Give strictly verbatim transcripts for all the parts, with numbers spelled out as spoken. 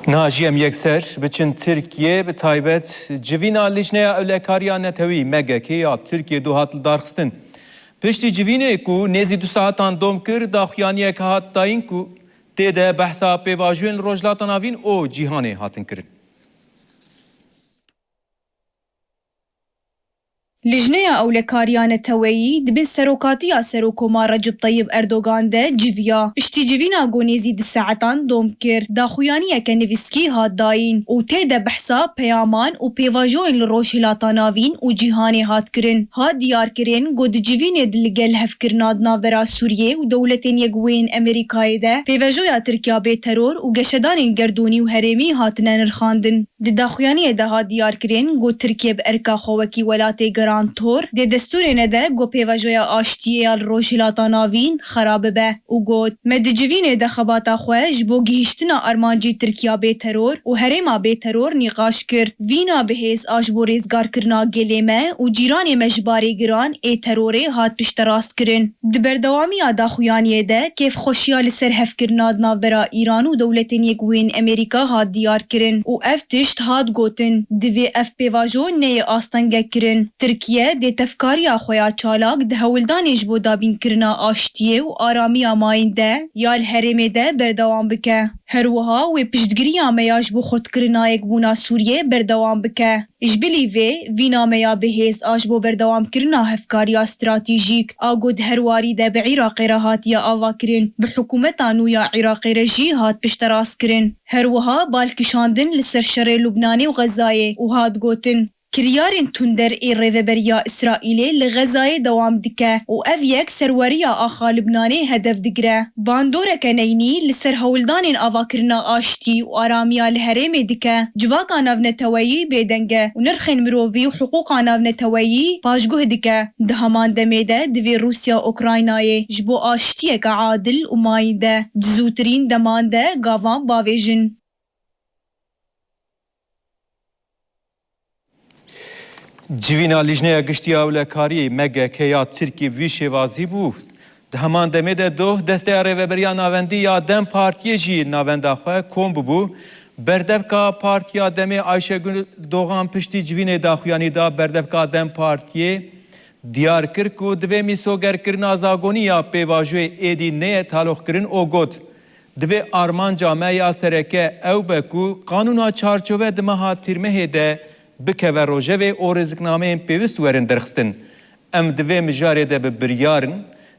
Niha jî em yekser biçin Tirkiye, bi taybet civîna Lijneya Ewlekariya Netewî, M G K, ya Tirkiye do hat lidarxistin. Piştî civînê ku nêzî du saetan dom kir, daxuyaniyek hat dayîn ku tê de behsa pêvajoyên li Rojhilata Navîn û cîhanê hatin kirin. Lijneya Ewlekariya Neteweyî di bin serokatiya Serokkomar Recep Tayyip Erdogan de civiya. Piştî civîna ku nêzî du saetan dom kir, daxuyaniyeke nivîskî hat dayîn û tê de behsa peyaman û pêvajoyên li Rojhilata Navîn û cîhanê hat kirin. Hat diyarkirin ku di civînê de li gel hevkirina di navbera Sûriyê û Dewletên Yekbûyî yên Amerîkayê de pêvajoya Tirkiya bê teror û geşedanên gerdûnî û herêmî hatine nirxandin. Di daxuyaniyê de hat diyarkirin ku Tirkiye bi erka xwe wekî welatê garantor dê destûrê nede ku pêvajoya aştiyê ya li Rojhilata Navîn xera bibe û got, Me di civînê de xebata xwe ji bo gihîştina armancî Tirkiya bê teror û herêma bê teror nîqaş kir. Vîna bi hêz a ji bo rêzgarkirina gelê me û cîranê me ji barê giran ê terorê hat pişterast kirin. Di berdewamiya daxuyaniyê de kêfxweşiya li ser hevkirina di navbera Îran û Dewletên Yekbûyî yên Amerîka hat diyar kirin û ev tişt hat gotin, Divê ev pêvajo neyê astengek kirin. Tirkiye dê tevkariya xwe ya çalak di hewldanên ji bo dabînkirina aştiyê û aramiya mayîn de ya li herêmê de berdewam bike. Her wiha wê piştgiriya me ya ji bo xurtkirina yekbûna Sûriyê berdewam bike. Ji bilî vê, vîna me ya bi hêz a ji bo berdewamkirina hevkariya stratejîk a ku di her warî de bi Iraqê re hatiye avakirin, bi hikûmeta nû ya Iraqê re jî hat pişterastkirin. Her wiha bal kişandin li ser şerê Lubnanê û Xezayê û hat gotin, Kiryarên tunder ê Rêveberiya Îsraîlê li Xezayê dewam dike û ev yek serweriya axa Lubnanê hedef digire. Bandoreke neynî li ser hewldanên avakirina aştî û aramiya li herêmê dike. Civaka navneteweyî bêdeng e û nirxên mirovî û hiqûqa navneteweyî paşguh dike. Di heman demê de divê Rûsya Ukraynayê ji bo aştiyeke adil û mayînde di zûtirîn deman de gavan bavêjin. Civîna Lijneya Giştî ya Ewlekariyê, M G K, ya Tirkiyê bi vî şêwazî bû. Di heman demê de doh Desteya Rêveberiya Navendî ya DEM Partiyê jî navenda xwe kom bûbû. Berdevka Partiya DEMê Ayşegül Doğan piştî civînê daxuyanî da. Berdevka DEM Partiyê diyar kir ku divê mîsogerkirina zagonî ya pêvajoyê êdî neyê taloqkirin û got, Divê armanca me ya sereke ew be ku qanûna çarçove di meha tîrmehê de bikeve rojevê û rêziknameyên pêwist werin derxistin. Em di vê mijarê de bi biryar in.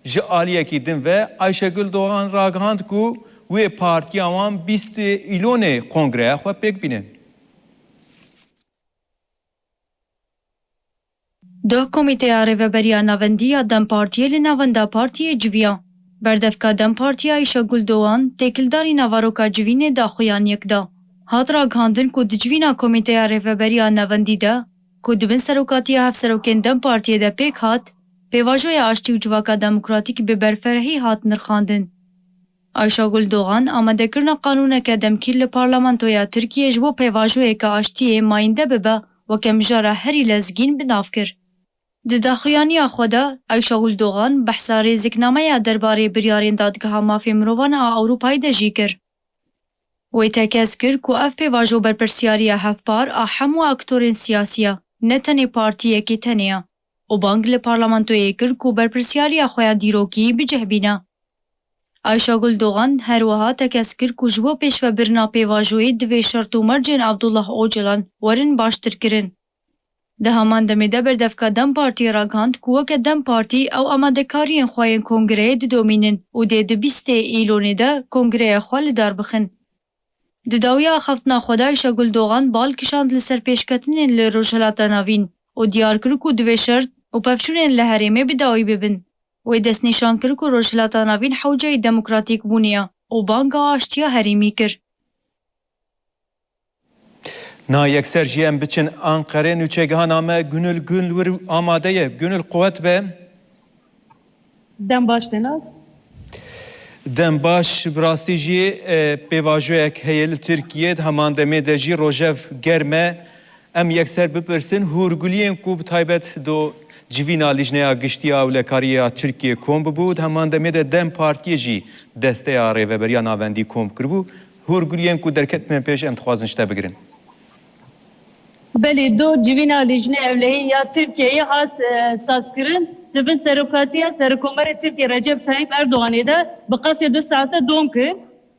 Ji aliyekî din ve Ayşegül Doğan ragihand ku wê partiya wan bîstê Îlonê kongreya xwe pêk bîne. Doh Komîteya Rêveberiya Navendî ya DEM Partiyê li Navenda Partiyê civiya. Berdevka DEM Partiyê Ayşegül Doğan têkildarî naveroka civînê daxuyaniyek da. Hat ragihandin ku di civîna Komîteya Rêveberiya Navendî de, ku di bin serokatiya hevserokên DEM Partiyê de pêk hat, pêvajoya aştî û civaka demokratîk bi berfirehî hat nirxandin. Ayşegül Doğan amadekirina qanûneke demkî li Parlamentoya Tirkiyê ji bo pêvajoyeke aştiyê mayînde bibe, weke mijara herî lezgîn bi nav kir. Di daxuyaniya xwe de Ayşegül Doğan behsa rêziknameya derbarê biryarên Dadgeha Mafê Mirovan a Ewropayê de jî kir. Wê tekez kir ku ev pêvajo berpirsiyariya hevpar a hemû aktorên siyasî ye, ne tenê partiyekê tenê ye û bang li parlamentoyê kir ku berpirsiyariya xwe ya dîrokî bi cih bîne. Ayşegül Doğan her wiha tekez kir ku ji bo pêşvebirina pêvajoyê divê şert û mercên Abdullah Ocalan werin baştir kirin. Di heman demê de berdevka DEM Partiyê ragihand ku weke DEM Partî ew amadekariyên xwe yên kongreyê didomînin û dê di bîstê Îlonê de kongreya xwe li dar bixin. Di dawiya axaftina xwe de Ayşegül Doğan bal kişand li ser pêşketinên li Rojhilata Navîn û diyar kir ku divê şert û pevçûnên li herêmê bi dawî bibin. Wê destnîşan kir ku Rojhilata Navîn hewceyî demokratîkbûnê ye û banga aştiya herêmî kir. Na yekser jî em biçin Anqerê, nûçegihana me Gönül Gülwir amade ye. Gönül, quwet be. Dem baş, Tenaz. Dem baş, bi rastî jî, e, pêvajoyek heye li Tirkiye, di heman demê de jî rojev germ e. Em yekser bipirsin, hûrguliyên ku bi taybet do civîna Lijneya Giştî ya Ewlekariyê ya Tirkiye kom bibû, di heman demê de DEM Partiyê jî Desteya Rêveberiya Navendî kom kiribû. hûrguliyên ku derketine pêş em dixwazin ji te bigirin. Belê, do civîna Lijnê Ewlehî ya Tirkiyeyê hat e, sazkirin. Di bin serokatiya Serokkomarê Tirkiyê Recep Tayyip Erdoganê de bi qasê du saete dom kir.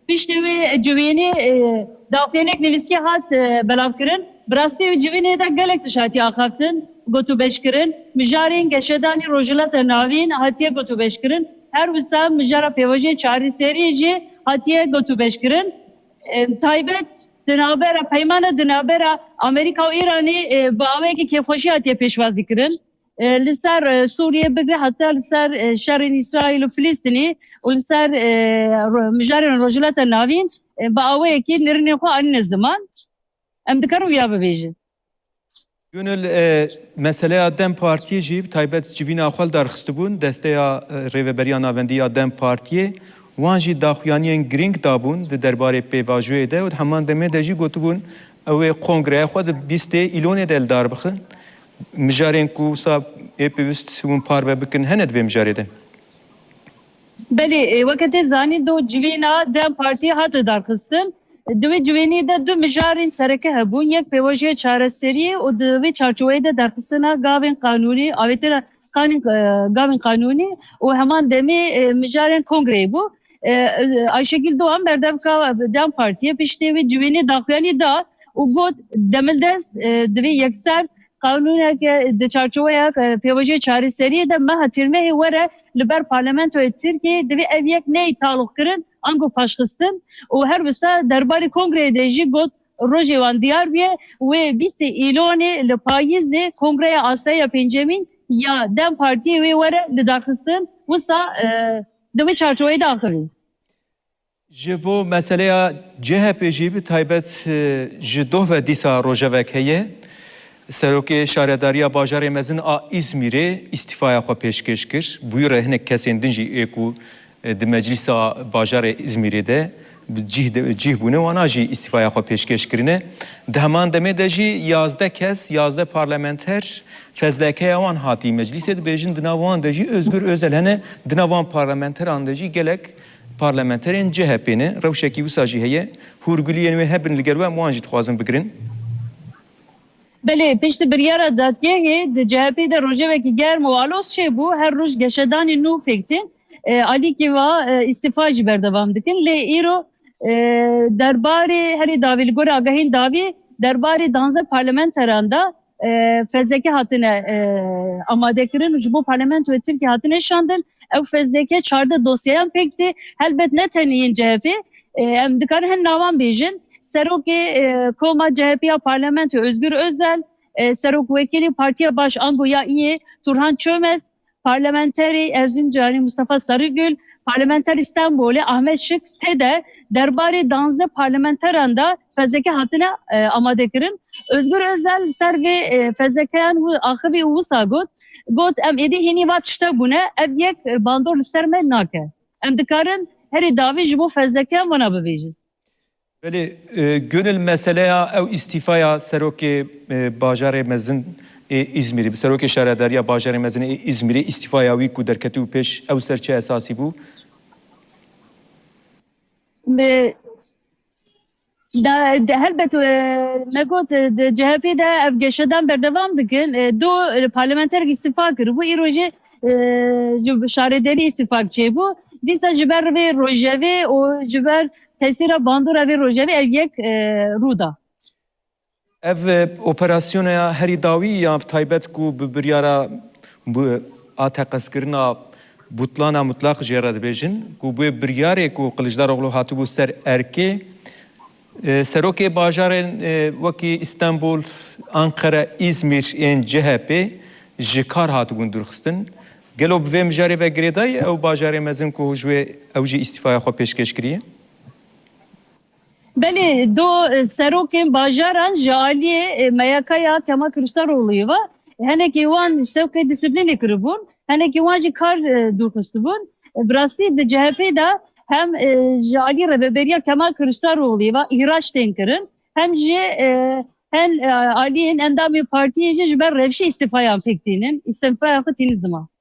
Piştî wê civînê e, daxuyanek nivîskî hat e, belavkirin. Bi rastî wê civînê de gelek tişt hatiye axaftin, gotûbêjkirin. Mijarên geşedanî Rojhilata Navîn hatiye gotûbêjkirin. Her wisa mijara pêvajoyê çareseriyê jî hatiye gotûbêjkirin. E, taybet di navbera peymana di navbera Amerîka û Îranê e, bi awayekî kêfxweşî hatiye pêşwazîkirin. E, li ser e, Sûriyê bigre heta li ser e, şerên Îsraîl û Filistînî û li ser e, ro- mijarên Rojhilata Navîn e, bi awayekî nirînên xwe anîne ziman. Em dikarin viya bibêjin. Gönül, e, meseleya DEM Partiyê jî bi taybet civîna xwe li dar xistibûn. Desteya e, Rêveberiya Navendî ya DEM Partiyê wan jî daxuyaniyên girîng dabûn di derbarê pêvajoyê de û di heman demê de jî gotibûn, ew ê kongreya xwe di bîstê Îlonê de li dar bixin. Mijarên ku wisa ê pêwîst hûn parve bikin hene di vê mijarê de? Belê, e, weke tê zanîn do civîna DEM Partiyê hat lidarxistin. Di wê civînê de du mijarên sereke hebûn. Yek pêvajoya çareseriyê û di wê çarçoweyê de derxistina gavên qanûnî, avêtina qanûn, e, gavên qanûnî û heman demê e, mijarên kongreyê bû. E, e, Ayşegül Doğan berdevka DEM Partiyê piştê wê civînê daxuyanî da û got, demildest e, divê yekser qanûneke di çarçoweya e, pêvajoya çareseriyê de meha tîrmehê were li ber parlamentoyê Tirkiyeyê, divê ev yek neyê taloqkirin ango paşxistin û her wisa derbarê kongreyê de jî got, rojê wan diyar bûye, wê bîstê Îlonê li payîzê kongreya asayiya pêncemîn ya DEM Partiyê wê were lidarxistin, wisa e, di wê çarçoweyê de axivî. Ji bo meseleya CHPê jî bi taybet e, ji doh ve dîsa rojevek heye. Serokê Şaredariya Bajarê Mezin a Îzmîrê îstîfaya xwe pêşkêş kir. Bûyî re hinek kesên din jî ê ku e, di Meclîsa Bajarê Îzmîrê de bi cih, de, cih bûne, wana jî îstîfaya xwe pêşkêş kirine. Di heman demê de jî yazdeh kes, yazdeh parlamenter fezlekeya wan hatî meclîsê dibêjin. Di nav wan de jî Özgür Özel hene, di nav wan parlamenteran de jî gelek parlamenterên CHPê ne. Rewşekî wisa jî heye. Hûrguliyên wê hebin li gel we, em wan jî dixwazin bigirin. Belê, piştî biryara dadgehê di CHPê de rojevekî germ û aloz çêbû. Her roj geşedanî nû pêk tên. E, alîkî va e, îstîfa jî berdewam dikin. Lê îro e, derbarê herî dawî, li gorî agahiyên dawî, derbarê danzdeh parlamenteran de e, fezleke hatine e, amade kirin û ji bo parlamentoyê Tirkiyê hatine şandin. Ew fezleke çardeh dosyeyan pêk tê. Helbet ne tenê yên CHPê, e, em dikarin hin navan bêjin. Serokê e, koma CHP ya parlamentoyê Özgür Özel, e, serokwekîlê Partiya Baş ango ya Îyê Turhan Çömez, parlamenterê Erzincanê Mustafa Sarıgül, parlamenter Stenbolê Ahmet Şık tê de derbarê danzdeh parlamenteran de fezleke hatine e, amade kirin. Özgür Özel ser vê e, fezlekeyan wi axivî û wisa got, got, em êdî hînî va tiştek bûne, ev yek e, bandor li ser me nake. Em dikarin herî dawî ji bo fezlekeyan vana bibêjin. Belê, e, Gönül, meseleya ew îstîfaya serokê e, bajarê mezin ê Îzmîrê, bi serokê şaredariya bajarê mezin ê Îzmîrê, îstîfaya wî ku derketibû pêş, ew ser çi esasî bû? Bi- da- de- Helbet e, me got e, di CHPê de ev geşedan berdewam dikin. E, du parlamenterek îstîfa kiribû. Îro jî e, ji şaredarî îstîfak çêbû. Dîsa ji ber vê rojevê û ji ber tesîra bandora vê rojevê ev yek e, rû da. Ev e, operasyona herî dawî ya taybet ku bi biryara bu a teqezkirina butlana mutlaq jê re dibêjin, ku bi biryarê ku Kiliçdaroglu hatibû ser erkê, e, serokê bajarên e, wekî Îstanbul, Ankara, Îzmîr ên CHPê ji kar hatibûn dûrxistin. Gelo bi vê mijarê ve girêdayî ew bajarê mezin ku ji wê ew jî îstîfaya xwe pêşkêş kiriye? Belê, do e, serokên bajaran ji aliyê e, M Y K'ya Kemal Kiliçdaroglu'yê ve, henekî wan sewqê disiplînê kiribûn, henekî wan jî kar e, dûrxistibûn. E, Bi rastî di CHPê de hem e, ji alî rêveberiya Kemal Kiliçdaroglu'yê ve îhraç tên kirin, hem jî e, hen e, aliyên endamên partiyê jî ji ber rewşê îstîfayan pêk tînin, îstîfayan xwe tînin ziman.